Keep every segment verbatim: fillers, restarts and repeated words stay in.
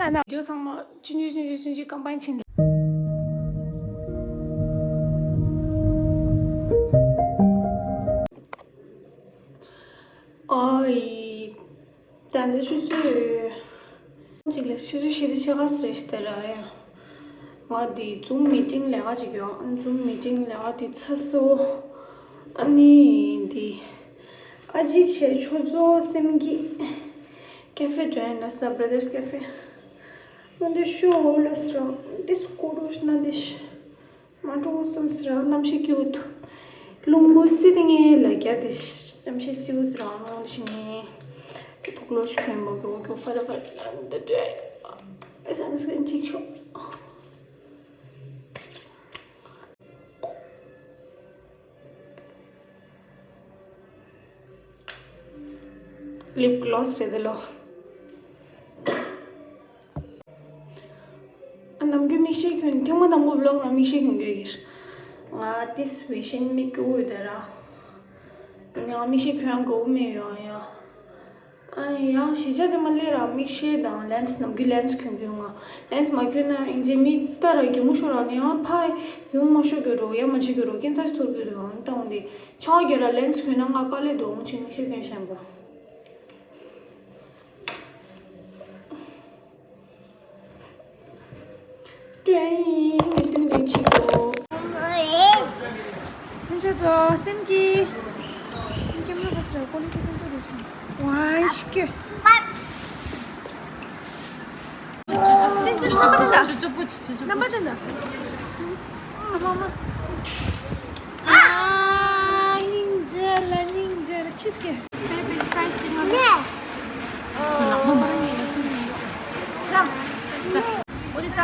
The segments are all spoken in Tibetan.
ཨ་ན་བི་ཌིའོ་ཚང་མ་ཆུང་ཆུང་ཆུང་ཆུང་ཆུང་ཆུང་ཀམ་པའིན་ཕྱིན། ཨོའི། ད་ནི་ཆུ་ཚོད་གཅིག་ལ་ཆུ་ཚོད་བཞི་དང་ཕྱེད་ཀ་ཙམ་རེད་ཤག་ར་ཡ། ང་འདི་ཛུམ་མི་ཊིང་ལས་ཀ་ཅིག་ཡོད། ཛུམ་མི་ཊིང་ལས་ཀ་དེ་ཚར་སོང་། ཨ་ནི་འདི་ཨ་ཅེ་བྱས་ཆུ་ཚོད་སེམས་ཀྱི་ཀེ་ཧྥེ་འགྲོ་ཡིན་ན་ས་བྷ་ར་དར་སི་ཀེ་ཧྥེ། ང་འདི་ཤོ་ལ་སི་རང་འདི་སྐོར་རོ་ཤ་ན་འདི་ཤ། མ་འགྲོ་བསམ་ཟེར་རྣམ་ཤེས་སྐྱིད་པོ་འདུག་རླུང་བུ་བསིལ་ཏེ་ངའི་ལ་རྒྱ་དེ་རྣམ་ཤེས་བསིལ་པོ་རང་རང་ཞིག་ནས་དེ་ཕུག་ལོ་ཞིག་གྱོན་པ་གོ་གོ་ཧྥ་ར་ཧྥ་ར་འདི་འདྲ་ཨེ་ས་ནས་སྐད་ཅིག་ཆོག་ལིབ་གློ་སི་རེད་དེ་ལོ། ཨ་ནམ་རྒྱུན་མིག་ཤེལ་གྱོན། ཐེངས་མ་དང་པོ་བི་ལོག་ནང་མིག་ཤེལ་གྱོན་དགོས་ཀྱི་རེད། ང་ཏིས་བེ་ཤན་མིག་སྐྱོ་བོ་ཡོད་དེ་ར། ང་མིག་ཤེལ་གྱོན་དགོས་མེད་ཡོང་ཡ། ཨ་ཡང་གཞིས་ཆགས་དེ་མ་སླེབས་ར་མིག་ཤེལ་དང་ལེན་སི་ནམ་རྒྱུན་ལེན་སི་གྱོན་གྱོན་ང་། ལེན་སི་མ་གྱོན་ན་ཨིན་ཇི་མིག་ལྟ་ར་གད་མོ་ཤོར་ར་ནི་ཡང་ཕ་གད་མོ་ཤོར་གྱོན་རོགས་ཡ་མ་བྱེད་གྱོན་རོགས་ཀན་སར་ཚོར་གྱོན་རོགས་ཨང་ཏང་དེ་ཆང་གྱོན་ར་ལེན་སི་གྱོན་ན་ང་དཀའ་ལས་འདུག་ཨང་ཆེ་མིག་ཤེལ་གྱོན་ཤན་པ། ཀྲེན་ཡིན་མི་ཏིང་ཏིང་ཆིག་གོ། ཁྱེད་ཚོ་སེམས་ཀྱི། ཀེམ་ར་བ་སི་ཀོ་ལི་ཏི་ཀེམ་ར་བ་སི། ཝའི་ཤི་ཀེ། རྣམ་པ་དེ་འདྲ། རྣམ་པ་དེ་འདྲ། ཨ་མ་མ། ཨ། སྙིང་རྗེ་ལ་སྙིང་རྗེ་ལ་ཆིས་ཀེ། Baby, fries ཅིག་ང་ལ། ལག་པ་མ་བྱེད་ཡ་སེམས་ཀྱི་ཆེད་དུ། ཟ། འོ་དེ་ཟ།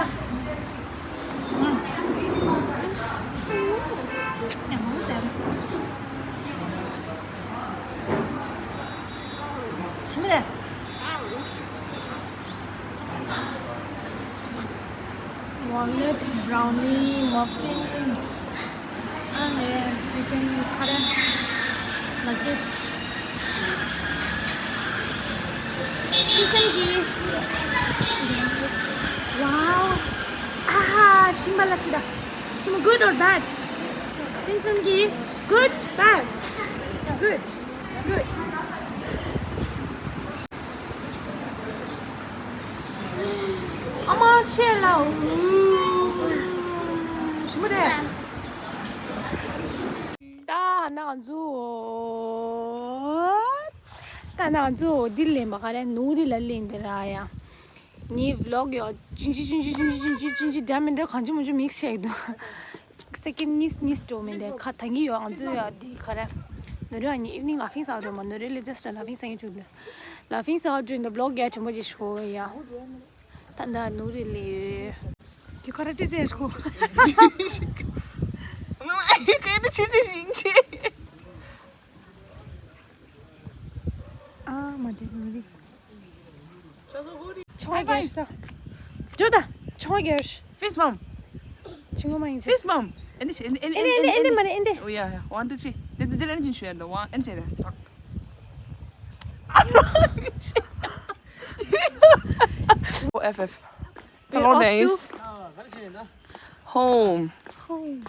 ཡང་མང་ཟ། ཞིམ་པ་རེད། Walnut brownie muffin. ཨ་ནི་chicken curry nuggets. Kitchen གི། Wow. ཨ་ཧ། ཞིམ་པ་ལ་ཆི་ད། Some good or bad? Kitchen གི། Good, bad? Good. Good. ཨ་མ་ཆེ་ལ། ཞིམ་པ་རེད། ད་ང་ཚོ། ད་ང་ཚོ་འདི་ལེན་པ་ག་རེ་ནུ་རི་ལ་ལེན་དེ་ར་ཡ། ངའི་vlog ཡོ་ཅིན་ཅི་ཅིན་ཅི་ཅིན་ཅི་ཅིན་ཅི་ཅིན་ཅི་འདྲ་མི་འདྲ་གང་ཅི་མང་ཅི་mix བྱས་འདུག Second གཉིས་གཉིས་འགྲོ་མི་འདུག་ཁ་ཐང་གི་ཡོ་ང་ཚོ་ཡ་འདི་ག་རེ། ནུ་རི་ཨ་ནི་evening ལ་ཕིང་ས་འགྲོ་མ་ནུ་རི་ལ་just ལ་ཕིང་ས་ཡ་ཅུ་ལས། ལ་ཕིང་ས་འགྲོ་འདི་vlog ཡ་ཆེན་པོ་ཅིག་ཤོ་ཡ། ད་ད་ནུ་རི་ལེ། གི་ཁ་ར་ཏི་ཟེར་ཤོ། ཨ་མ་དེ་ནུ་རི། ཆང་རྒྱས་ཤ། ཇོ་ད། ཆང་རྒྱས་ཤ། Fist bump. ཆིང་མ་ཡིན་ཚེ། Fist bump. ཨེ་འདི་ཨེ་འདི་ཨེ་འདི་ཨེ་འདི་མ་རེད་ཨེ་འདི། Oh yeah, yeah. One, two, three. འདི་འདི་འདི་ཨེ་འདི་ཞུ་ཡ་འདི་one ཨེ་འདི་བྱས་ཏེ། F F. Hello, days. Home.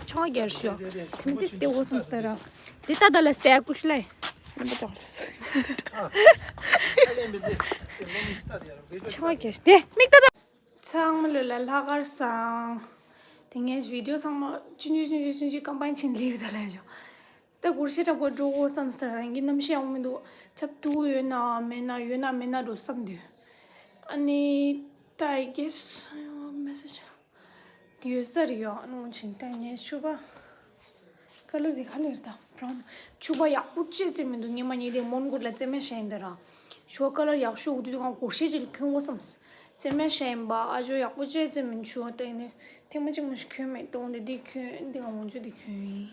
ཆང་རྒྱས་ཤ། དེ་མི་དེ་སྟེ་འོ་སམ་སྟེ་ར། དེ་ད་ད་ལ་སྟེ་ཀུ་ཤ་ལེ། ཆང་རྒྱས་དེ་མིག་ད་ད། ཚང་མ་ལོ་ལ་ལྷག་དཀར་བཟང་། དེ་ངའི་video ཚང་མ་ཆུང་ཆུང་ཆུང་ཆུང་ཆུང་ཆུང་ཀམ་པའིན་ཕྱིན་ལེགས་ད་ལ་ཡོད། ད་སྒོར་གཞས་འཁྲབ་པར་འགྲོ་དགོས་བསམ་ཟེར་རང་གི་རྣམ་ཤེས་ཡོང་མི་འདུག་འཁྲབ་ཐུབ་ཡོད་ན་མེད་ན་ཡོད་ན་མེད་ན་འགྲོ་བསམ་འདུག་ཨ་ནི་ད་I guess message དེ་ཡོད་ས་རེད་ཡོད་ཨ་ནི་འོང་ཕྱིན་ད་ངས་ཕྱུ་པ་color དེ་ག་ལེར་ད་brown ཕྱུ་པ་ཡག་པོ་ཅི་བཙེམ་མི་འདུག་ངས་མ་ཉེ་དེ་མོན་གྷོ་ལ་བཙེམ་མ་ཤེས་ཡིན་ད་ར་ཕྱུ་པ་color ཡག་ཤོས་འདུག་ང་སྒོར་གཞས་ཅིག་གྱོན་དགོས་བསམ་བཙེམ་མ་ཤེས་ཡིན་པ་ཨ་ཇོ་ཡག་པོ་ཅི་བཙེམ་མི་ཕྱུ་པ་ད་ཡིན་ནི། ཐེངས་མ་གཅིག་མ་ཞིག་གྱོན་མེད་དོང་དེ་འདི་གྱོན་འདི་ང་མོན་ཆུ་འདི་གྱོན་ཡིན།